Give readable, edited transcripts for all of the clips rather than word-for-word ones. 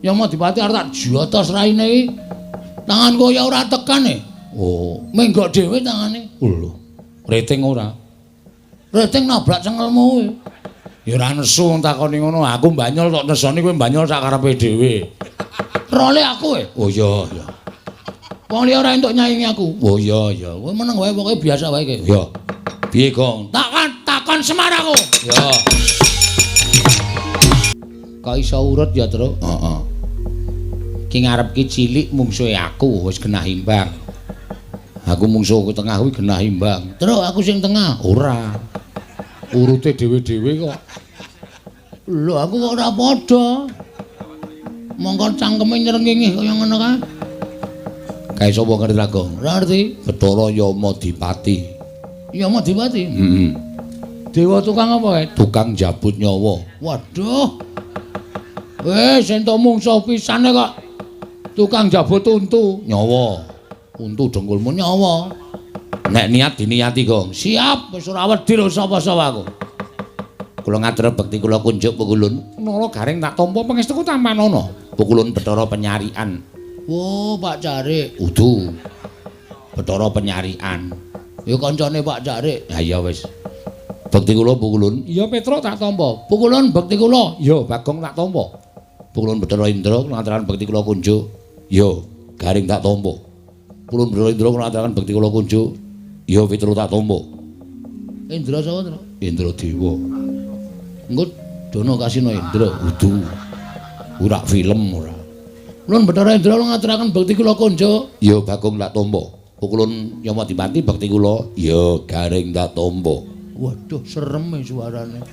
Yamadipati arep tak jotos raine iki. Tanganku ya ora tekan e. Oh, menggok dhewe tangane. Lho, rating ora? Rating nabrak cengelmu kuwi. Ya ora nesu wong takoni ngono. Aku mbanyol tok nesoni kowe mbanyol sak karepe dhewe. Role aku e. Oh iya, iya. Wong liya ora entuk nyaingi aku. Oh iya, iya. Kowe meneng wae pokoke biasa wae iki. Ya. Piye, Gong? Takon Semar aku. Ya. Kok iso urut ya, Truk? Heeh. Ki ngarep ki cilik mungsuhe aku wis genah imbang. Aku mungsuh ku tengah kuwi genah imbang. Truk aku sing tengah. Ora. Urute dhewe-dhewe kok. Lho aku kok ora padha. Mongko cangkeme nyrengenge kaya ngono kae. Kae sapa ngerti ra, Gong? Ora ngerti. Bathara Yamadipati. Yamadipati? Heeh. Dewa tukang apa kae? Tukang jabut nyawa. Waduh. Wis entuk mungsuh pisane kok. Tukang jabut untu nyawa. Untu dengkulmu nyawa. Nek niat diniati, Gong. Siap, wis ora wedi lho sapa-sapa aku. Kula ngatur bekti kula kunjuk pukulun. Nala Gareng tak tampa pangestuku tampanana. Pukulun Bathara Penyarian. Wo, Pak Carik. Udu. Bathara Penyarian. Ya kancane Pak Carik. Ha iya wis. Bekti kula pukulun. Iya Petruk tak tampa. Pukulun bekti kula. Iya Bagong tak tampa. Pukulun Bathara Indra kula ngaturaken bekti kula kunjuk. Iya Gareng tak tampa. Pukulun Bathara Indra kula ngaturaken bekti kula kunjuk. Iya Petruk tak tampa. Indra sapa, Truk? Indra Dewa. Engko dono kasino Indra. Udu. Ora film ora. Ulun Bathara Indra kula ngaturaken bekti kula kunjuk. Iya Bagong tak tampa. Pukulun Yamadipati bekti kula. Iya Gareng tak tampa. Waduh serem e suarane.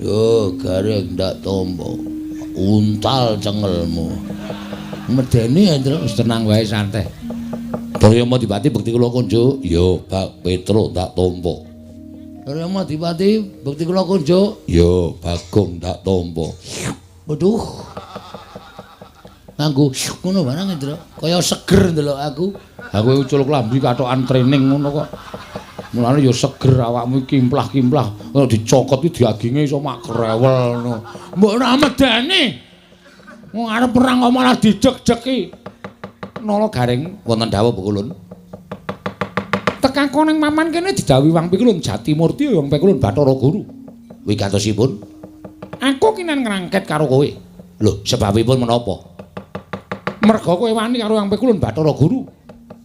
Yo Gareng tak tampa. Untal cengelmu. Medeni Indra wis tenang wae santai. Bathara Yamadipati bekti kula kunjuk. Iya Bak Petruk tak tampa. Bathara Yamadipati bekti kula kunjuk. Iya Bagong tak tampa. Waduh. Nganggo ngono barang Indra, kaya seger ndelok aku. Aku ucul klambi katokan training ngono kok. Mulane ya seger awakmu kimplah-kimplah, kalau dicokot iki daginge iso mak krewel ngono. Mbok ora medeni. Wong arep perang kok malah dideg-degi. Nala Gareng wonten dawuh pukulun. Tekako ning maman kene didhawuhi Wang Pikulun Jatimurti Wang Pikulun Bathara Guru. Wigatosipun aku kinan ngrangket karo kowe. Lho, sebabipun menapa? Merga kowe wani karo Wang Pikulun Bathara Guru.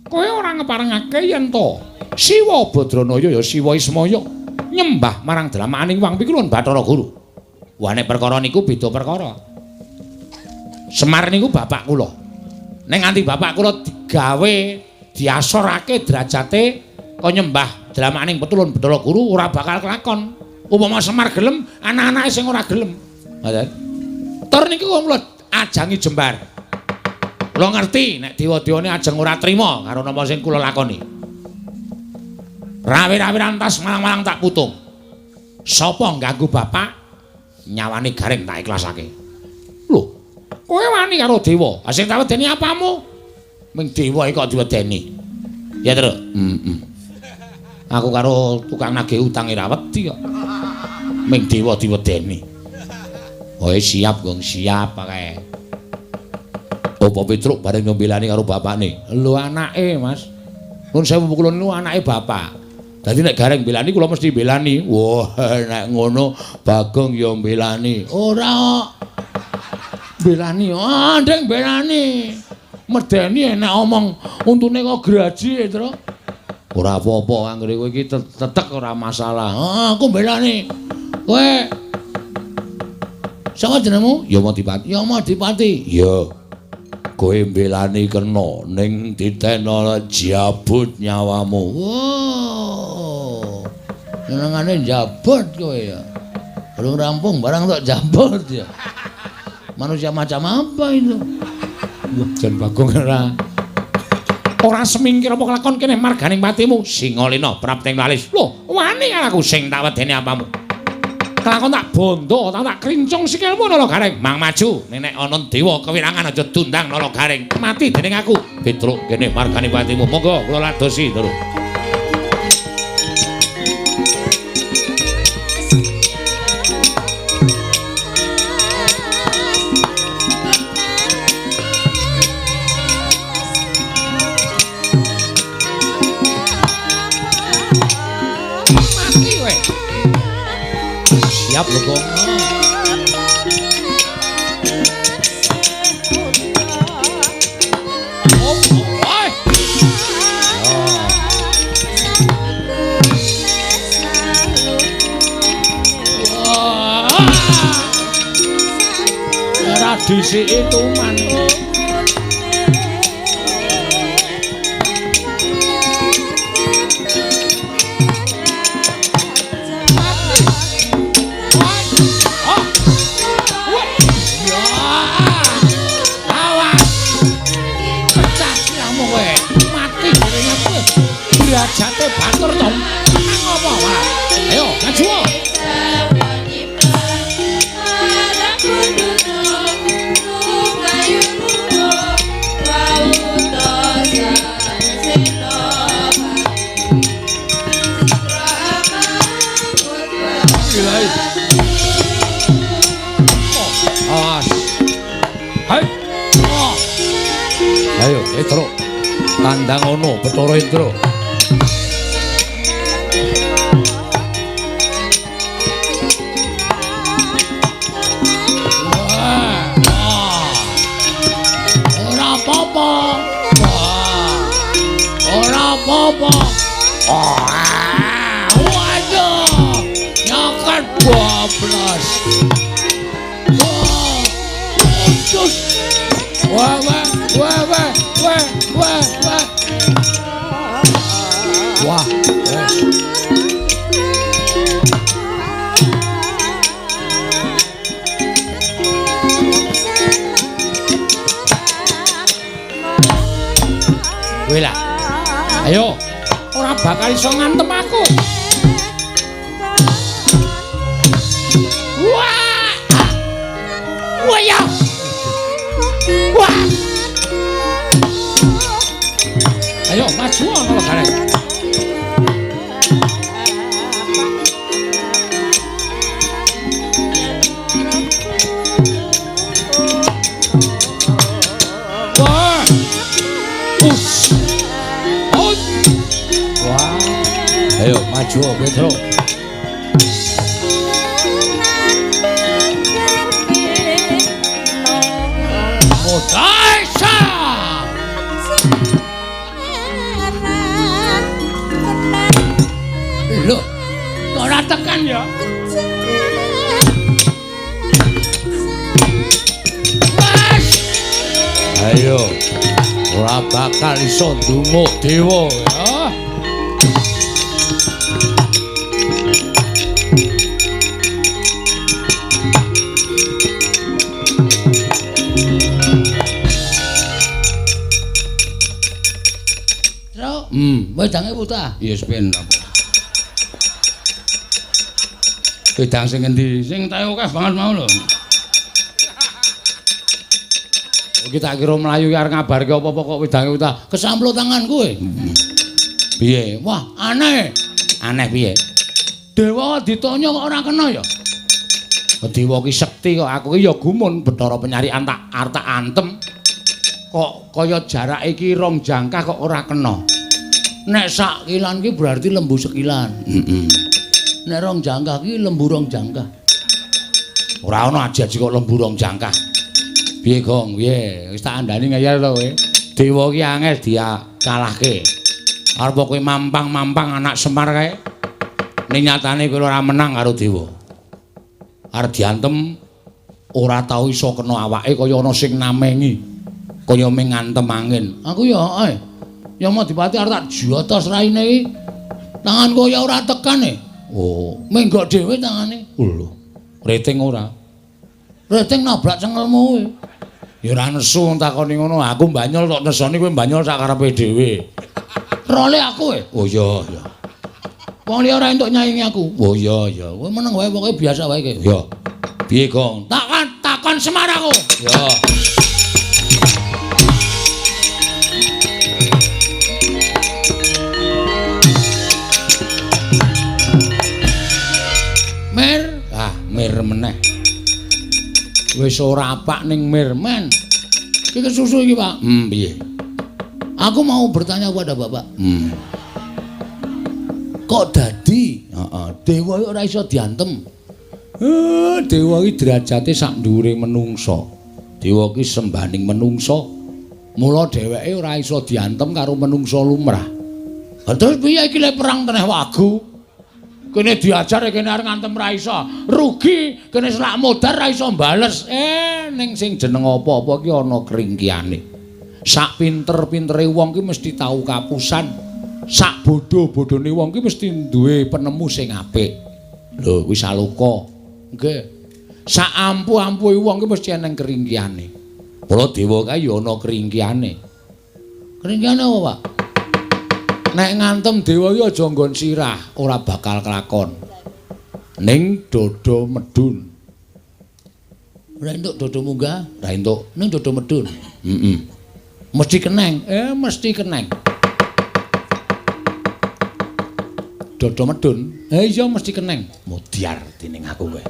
Kowe ora ngeparengake yen to Siwa Badranaya ya Siwa Ismaya nyembah marang dlamaning Wang Pikulun Bathara Guru. Wah nek perkara niku beda perkara. Semar niku bapak kula. Nek nganti bapak kula digawe diasorake derajate kok nyembah dlamaning Petulun Bathara Guru ora bakal kelakon. Upama Semar gelem, anak-anake sing ora gelem. Ngoten. Tur niku kula ajangi jembar. Kula ngerti nek dewa-dewane ajeng ora trima karo napa sing kula lakoni. Rawe-rawe rantas malang-malang tak putung. Sapa ngganggu bapak nyawane Gareng tak ikhlasake. Lho, kowe wani karo dewa. Ha sing tak wedeni apamu? Ming dewa iki kok diwedeni. Ya, Truk. Heeh. Aku karo tukang nagih utang ora wedi kok. Ming dewa diwedeni. Oh, siap, Gong, siap kae. Apa Petruk bareng nyembelani karo bapakne? Lho anake, Mas. Nuwun sewu kula niku anake bapak. Dadi nek Gareng mbelani kula mesti mbelani. Wah, nek ngono Bagong ya mbelani. Ora kok. Mbelani. Ah, ndeng mbelani. Medeni enek omong untune kok graji, Truk. Ora apa-apa anggere kowe iki tetek ora masalah. Ah, aku mbelani. Kowe sapa jenengmu? Yamadipati. Yamadipati. Iya. Kowe mbelani kena ning ditena jabut nyawamu. Wow. Senengane jabut kowe ya. Belum rampung barang tok jabut ya. Manusia macam apa itu? Wah, jan Bagong ora. Ora semingkir apa kelakon kene marganing patimu. Singalena prapting lalis. Lho, wani karo aku sing tak wedeni apamu. Kelakon tak bondo, tak krincung sikilmu Nala Gareng. Mang maju, nek ana dewa kewirangan aja dundang Nala Gareng. Mati dening aku. Petruk kene marganing patimu. Monggo kula ladosi, Truk. Siap lho, Gong. Ora disiki tuman. Derajate batur to. Nang apa, Pak? Ayo, maju. Awas. Hai. Ayo, Indra. Tandang ono Bathara Indra. Ora apa-apa. Ora apa-apa. Waduh. Nyokan bablas. Wah. Putus. Wah, wah, wah, wah, wah, wah, wah. Wah, wes. Kowe lah. Ayo, ora bakal iso ngantem aku. Wah! Wah ya. Wah. Ayo maju ana gareng. Wah. Us. Ut. Wah. Ayo maju Petro. Daisa. Lho, kok ora tekan ya? Mas. Ayo. Ora bakal iso ndumuk dewa ya. Wedange putah. Ya wis ben apa. Wedang sing endi? Sing tae akeh banget mau lho. Iki tak kira mlayu arep ngabarke apa-apa kok wedange putah. Kesamplo tangan kowe. Piye? Wah, aneh. Aneh piye? Dewa ditanya kok ora kena ya? Dewa ki sekti kok aku ki ya gumun Bathara Penyarikan tak arep tak antem. Kok kaya jarak iki rong jangkah kok ora kena. Nek sak kilan ki berarti lembu sekilan. Heeh. Nek rong jangkah ki lembu rong jangkah. Ora ana aji-aji kok lembu rong jangkah. Piye, Gong? Piye? Wis tak andani ngeyel to kowe. Dewa ki angel dikalahke. Arep kowe mampang-mampang anak Semar kae. Ning nyatane kowe ora menang karo dewa. Arep diantem ora tau iso kena awake kaya ana sing namengi. Kaya ming ngantem angin. Aku ya heeh. Ya Madipati arep tak jotos raine iki. Tanganku ya ora tekan e. Oh, menggok dhewe tangane. Lho, rating ora. Rating nabrak cengelmu kowe. Ya ora nesu wong takoni ngono. Aku mbanyol tok nesoni kowe mbanyol sak karepe dhewe. Role aku e. Oh iya, iya. Wong liya ora entuk nyaingi aku. Oh iya, iya. Kowe meneng wae pokoke biasa wae iki. Ya. Piye, Gong? Takon, takon Semar aku. Ya. Mir, ah mir meneh. Wis ora apak ning mirmen. Iki kesusu iki, Pak. Piye? Aku mau bertanya kepada Bapak. Kok dadi? Heeh, dewa ora iso diantem. Dewa iki derajate sak dhuwure menungsa. Dewa iki sembaning menungsa. Mula dheweke ora iso diantem karo menungsa lumrah. Lah terus piye iki lek perang teneh wagu? Kene diajar kene arep ngantem ra iso. Rugi, kene selak modar ra iso bales. Ning sing jeneng apa-apa ki ana kringkihane. Sak pinter-pintere wong ki mesti tau kapusan. Sak bodho-bodhone wong ki mesti duwe penemu sing apik. Lho, kuwi saloka. Nggih. Sak ampuh-ampuhe wong ki mesti eneng keringkihane. Mula dewa kae ya ana keringkihane. Keringkihane apa, Pak? Nek ngantem dewa iki aja nggon sirah, ora bakal kelakon. Ning dodo medun. Ora entuk dodo munggah, ora entuk. Ning dodo medun. Heeh. Mesti keneng. Mesti keneng. Dodo medun. Iya mesti keneng. Mudyar dening aku kowe.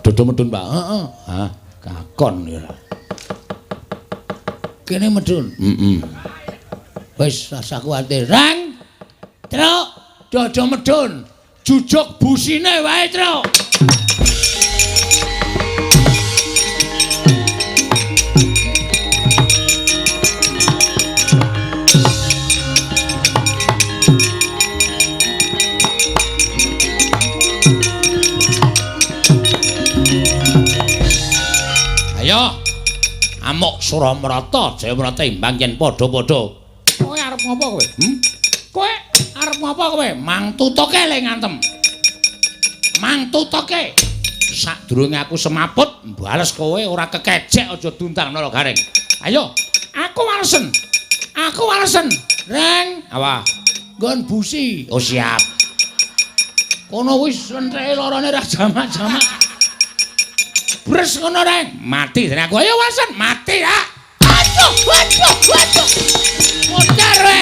Dodo medun, Pak. Heeh. Hah, kakon ya. Kene medun. Heeh. Wis rasa kuwatir. Rang. Truk, dodo medun. Jujuk busine wae, Truk. Ayo. Amuk Suramrata, Jayamrata imbang yen padha-padha. Kowe arep ngopo kowe? Kowe arep ngopo kowe? Mang tutuke le ngantem. Mang tutuke. Sadurunge aku semaput, mbales kowe ora kekejek aja diundang Nala Gareng. Ayo, aku walesen. Aku walesen. Reng, apa? Nggon busi. Oh siap. Kono wis lentreke lorone ra jamak-jamak. Bres ngono Reng, mati dene aku. Ayo walesen, mati ya. Aduh, aduh, aduh. Modar we.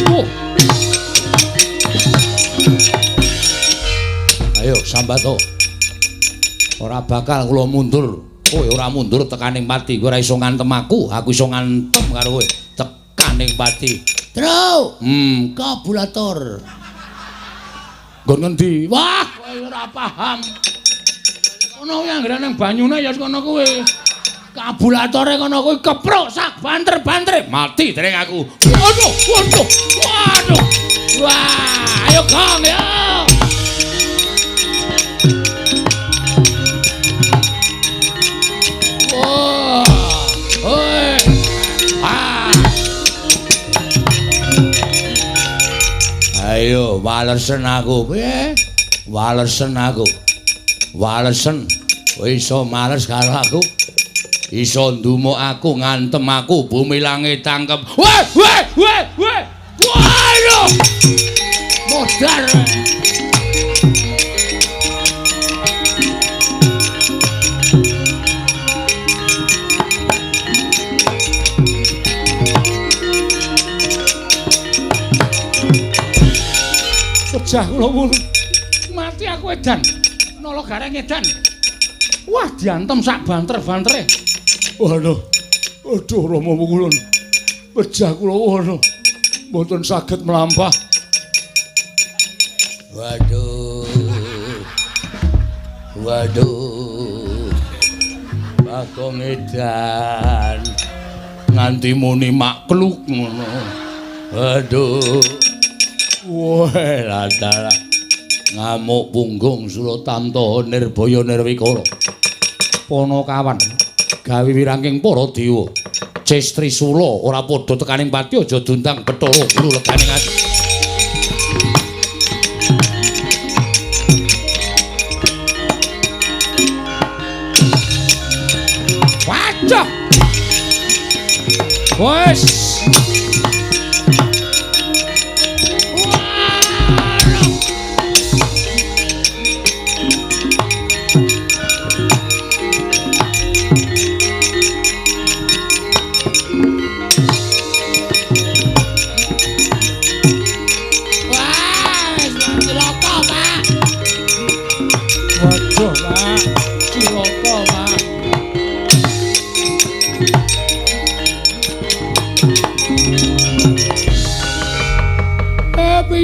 Oh. Ayo sambato. Ora bakal kula mundur. Kowe ora mundur tekaning pati. Kowe ora iso ngantem aku, aku iso ngantem karo kowe. Tekaning pati. Truk, kabulator. Nggon ngendi? Wah, kowe ora paham. Kono kuwi anggere nang banyune ya kono kuwi. Kabulatore kono kuwi keprok sak banter-bantere. Mati dereng aku. Waduh, waduh. Waduh. Wah, ayo Kang ya. Wah. Hoi. Ah. Ayo walesen aku, piye? Walesen aku. Walesen. Kowe iso males karo aku. Iso ndumuk aku, ngantem aku, bumi langit tangkep. Weh, weh, weh, weh. Waduh. Modar. Pejah kula ngono. Mati aku edan. Nala Gareng edan. Wah, diantem sak banter-bantere. Waduh. Aduh Rama Pukulun. Pejah kula waduh. Mboten saged mlampah. Waduh. Waduh. Bagong edan. Nganti muni makluk ngono. Waduh. Wah, dalah. Ngamuk punggung Suratanto Nirbaya Nirwikara. Panakawan gawe wirangking para dewa. Ces Trisula ora padha tekaning pati aja diundang Bathara Guru leganing ati. Waduh. Wes.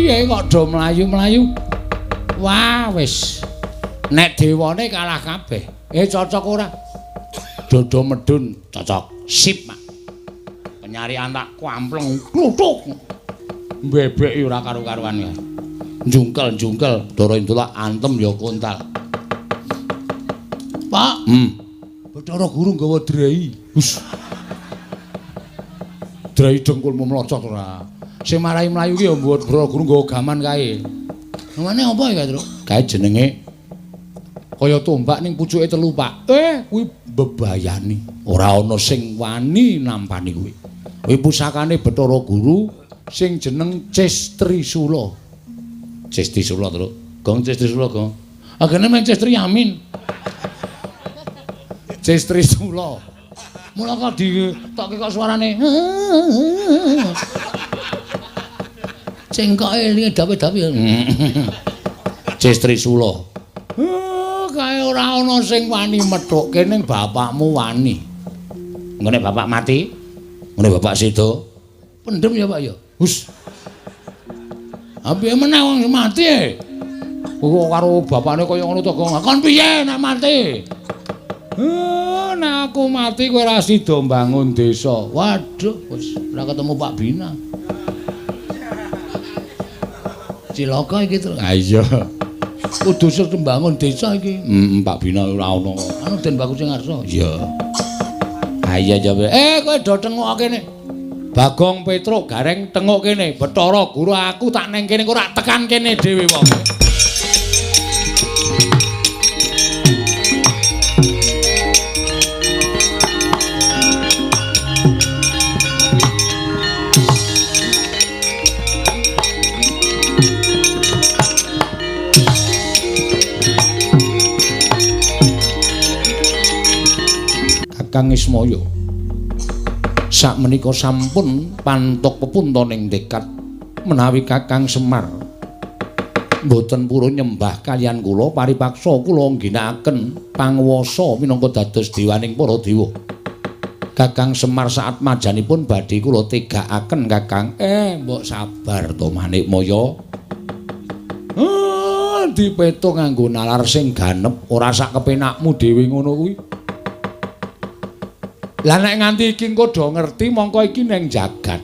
Piye kok do mlayu-mlayu? Wah, wis. Nek dewane kalah kabeh. Cocok ora? Dodo medun cocok. Sip, Mak. Penyarian tak kampleng kluthuk. Mbebeki ora karu-karuan ya. Jungkel-jungkel Ndara Indra antem ya kontal. Pak, Bathara Guru nggawa drei. Hus. Drei dengkulmu mlocot ora. Sing marai mlayu ki ya Bathara Guru nggawa gaman kae. Namane apa ya, Truk? Kae jenenge kaya tombak ning pucuke telu, Pak. Kuwi bebayani. Ora ana sing wani nampani kuwi. Kuwi pusakane Bathara Guru sing jeneng Cestrisula. Cestrisula, Truk. Gong Cestrisula, Gong. Agene men Cestri Yamin. Cestrisula. Mula kok ditokke kok suarane. Cengkoke elinge dawe-dawe. Cestrisula. Kae ora ana sing wani methukke ning bapakmu wani. Ngene bapak mati, ngene bapak seda. Pendem ya, Pak ya. Hus. Ha piye meneh wong mati e? Kok karo bapakne kaya ngono to, Gong. Kon piye nek mati? Nek aku mati kowe ora sida mbangun desa. Waduh, wis ora ketemu Pak Bina. Cilaka iki, Tru. Ha iya. Kudu mbangun desa iki. Pak Bina ora ono. Anu Den Bagus sing ngarsa. Iya. Ha iya ya. Kowe do tengok kene. Bagong Petruk Gareng tengok kene. Bathara Guru aku tak neng kene ora tekan kene dhewe wong. Kakang Ismaya sakmenika sampun pantuk pepunta ning dekat menawi Kakang Semar mboten purun nyembah kaliyan kula paripaksa kula ngginakaken panguwasa minangka dados dewaning para dewa. Kakang Semar saat majanipun badhe kula tegakaken Kakang. Mbok sabar to Manikmaya. Dipetung nganggo nalar sing ganep ora sak kepenakmu dhewe ngono kuwi. Lah nek nganti iki engko do ngerti mongko iki ning jagat.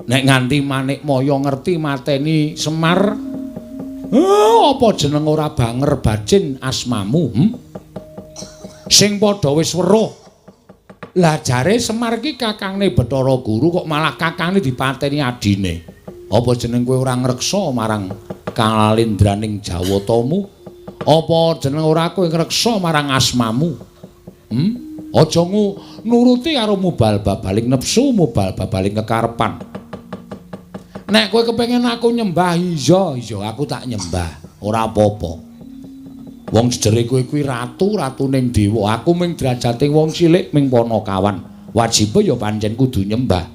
Nek nganti Manikmaya ngerti mateni Semar, apa jeneng ora banger bacin asmamu? Sing padha wis weruh. Lah jare Semar iki kakangne Bathara Guru kok malah kakangne dipateni adine. Apa jeneng kowe ora ngreksa marang kalindraning Jawatamu? Apa jeneng ora kowe ngreksa marang asmamu? Aja nuruti karo mubal babaling nepsu, mubal babaling kekarepan. Nek kowe kepengin aku nyembah, iya, iya aku tak nyembah, ora apa-apa. Wong jejere kowe kuwi ratu, ratuning dewa. Aku ming derajate wong cilik ming panakawan. Wajibe ya pancen kudu nyembah.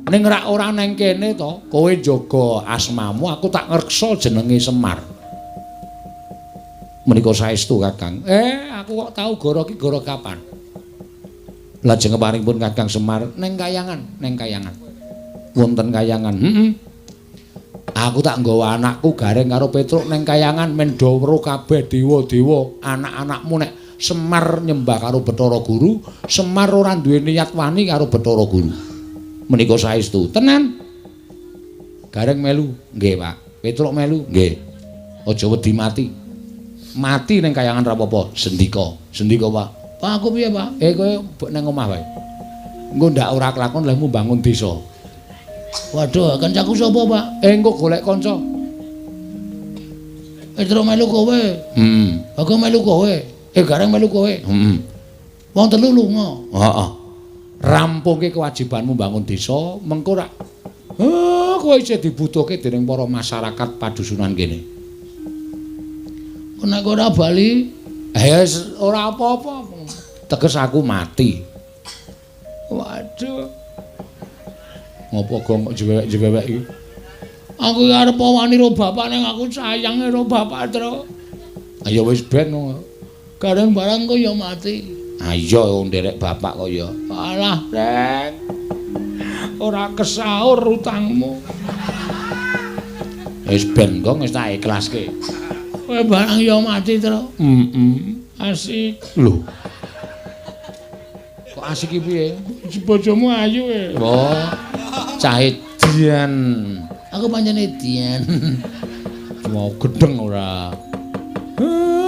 Ning rak ora neng kene to, kowe njaga asmamu, aku tak ngreksa jenenge Semar. Menika saestu, Kakang. Aku kok tau goro ki goro kapan? Lajeng keparingipun Kakang Semar neng kayangan, neng kayangan. Wonten kayangan. Aku tak nggawa anakku Gareng karo Petruk neng kayangan men do weruh kabeh dewa-dewa anak-anakmu nek Semar nyembah karo Bathara Guru, Semar ora duwe niat wani karo Bathara Guru. Menika saestu. Tenan. Gareng melu, nggih, Pak. Petruk melu, nggih. Aja wedi mati. Mati neng kayangan ra apa-apa, sendika. Sendika, Pak. Pak aku piye, Pak? Kowe nang omah wae. Engko ndak ora kelakon lehmu bangun desa. Waduh, kancaku sapa, Pak? Engko golek kanca. Terus melu kowe. Aku melu kowe. Gareng melu kowe. Wong telu lunga. Heeh. Rampungke kewajibanmu bangun desa, mengko rak kowe isih dibutuhke dening para masyarakat padusunan kene. Nek ora bali, ora apa-apa. Teges aku mati. Waduh. Ngopo gong kok jewek-jewek iki? Aku arep wani ro bapak ning aku sayang ro bapak, Tru. Ayo wis ben. Gareng barang kok ya mati. Ayo nderek bapak kok ya. Alah, Reng. Ora kesaur utangmu. Wis ben kok wis tak ikhlaske. Kowe barang ya mati, Tru. Heeh. Asik. Lho. Kok asik iki piye? Bojomu ayu e. Oh. Cah edian. Aku pancen edian. Mau gedeng ora.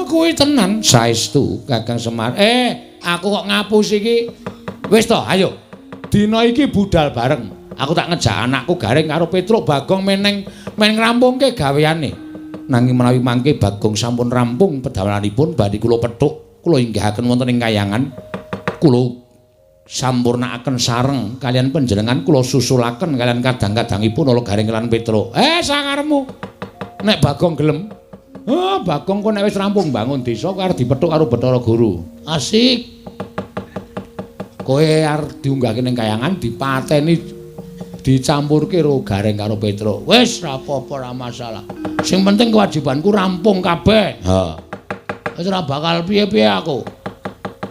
Kuwi tenan saestu Kakang Semar. Aku kok ngapus iki. Wis to, ayo. Dina iki budal bareng. Aku tak ngejak anakku Gareng karo Petruk Bagong meneng men ngrampungke gaweane. Nanging menawi mangke Bagong sampun rampung pedamelanipun badhe kula pethuk, kula inggahaken wonten ing kayangan. Kula sampurnakaken sareng kalian panjenengan, kula susulaken kalian kadang-kadangipun ala Gareng lan Petruk. Sakaremu. Nek Bagong gelem. Bagong kok nek wis rampung bangun desa kok arep dipethuk karo Bathara Guru. Asik. Kowe arep diunggahke ning kayangan dipateni dicampurke karo Gareng karo Petruk. Wis ora apa-apa, ora masalah. Sing penting kewajibanku rampung kabeh. Ha. Wis ora bakal piye-piye aku.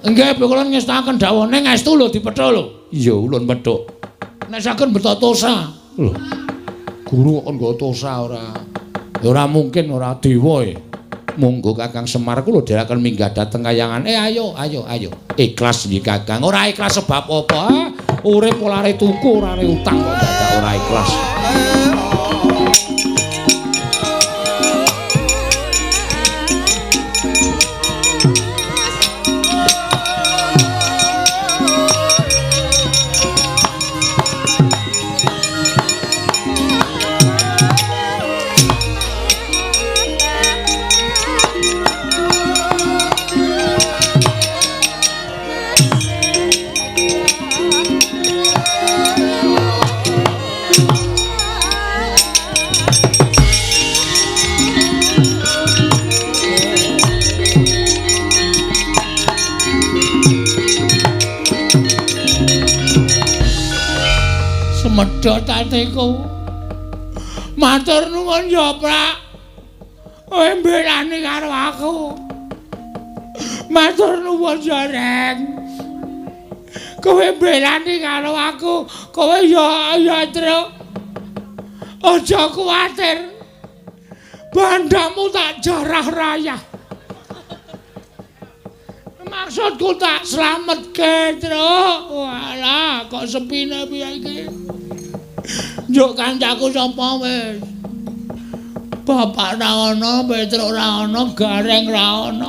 Nggih, kula ngestaken dawuh ning estu lho dipethuk lho. Iya, ulun pethuk. Nek saged beto tosa. Lho. Guru kok nggo tosa ora? Ya ora mungkin ora dewa e. Monggo Kakang Semar kula dherekaken minggah dhateng kayangan. Ayo, ayo, ayo. Ikhlas nggih Kakang. Ora ikhlas sebab apa? Urip ora tuku, ora utang kok dadak ora ikhlas. Medhot atiku. Matur nuwun ya, Prak. Kowe mbelani karo aku. Matur nuwun ya, Reng. Kowe mbelani karo aku. Kowe ya ya, Truk. Aja kuwatir. Bandamu tak jarah rayah. Maksudku tak slametke, Truk. Walah, kok sepine piye iki? Njuk kancaku sapa wis? Bapak ra ono, Petruk ra ono, Gareng ra ono.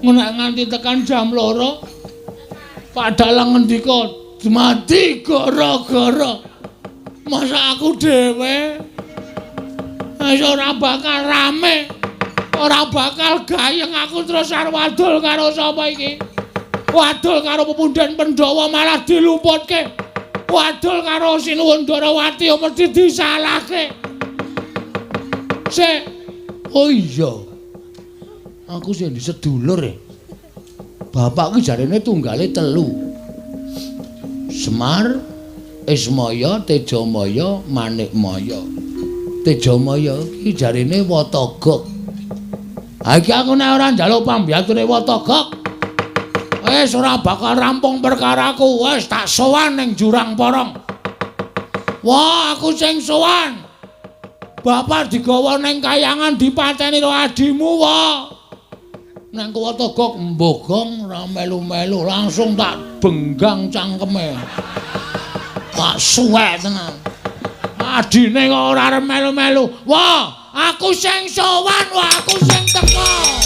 Nek nganti tekan jam 2, Pak Dalang ngendika, "Mati gara-gara." Masa aku dhewe wis ora bakal rame, ora bakal gayeng aku terus arep wadul karo sapa iki? Wadul karo pepundhen Pandhawa malah diluputke. Wadul karo Sinuwun Ndarawati mesti disalahke. Sik. Oh iya. Aku sing disedulur e. Bapak ki jarene tunggale 3. Semar, Ismaya, Tejamaya, Manikmaya. Tejamaya ki jarene Watagok. Ha iki aku nek ora njaluk pambiyature Watagok, wis ora bakal rampung perkaraku. Wis tak sowan ning Jurang Porong. Wah, aku sing sowan. Bapak digawa ning kayangan dipateni karo adimu, wah. Nang Watagok mbogong ora melu-melu, langsung tak benggang cangkeme. Tak suwek tenan. Adine kok ora arep melu-melu. Wah, aku sing sowan, wah aku sing teko.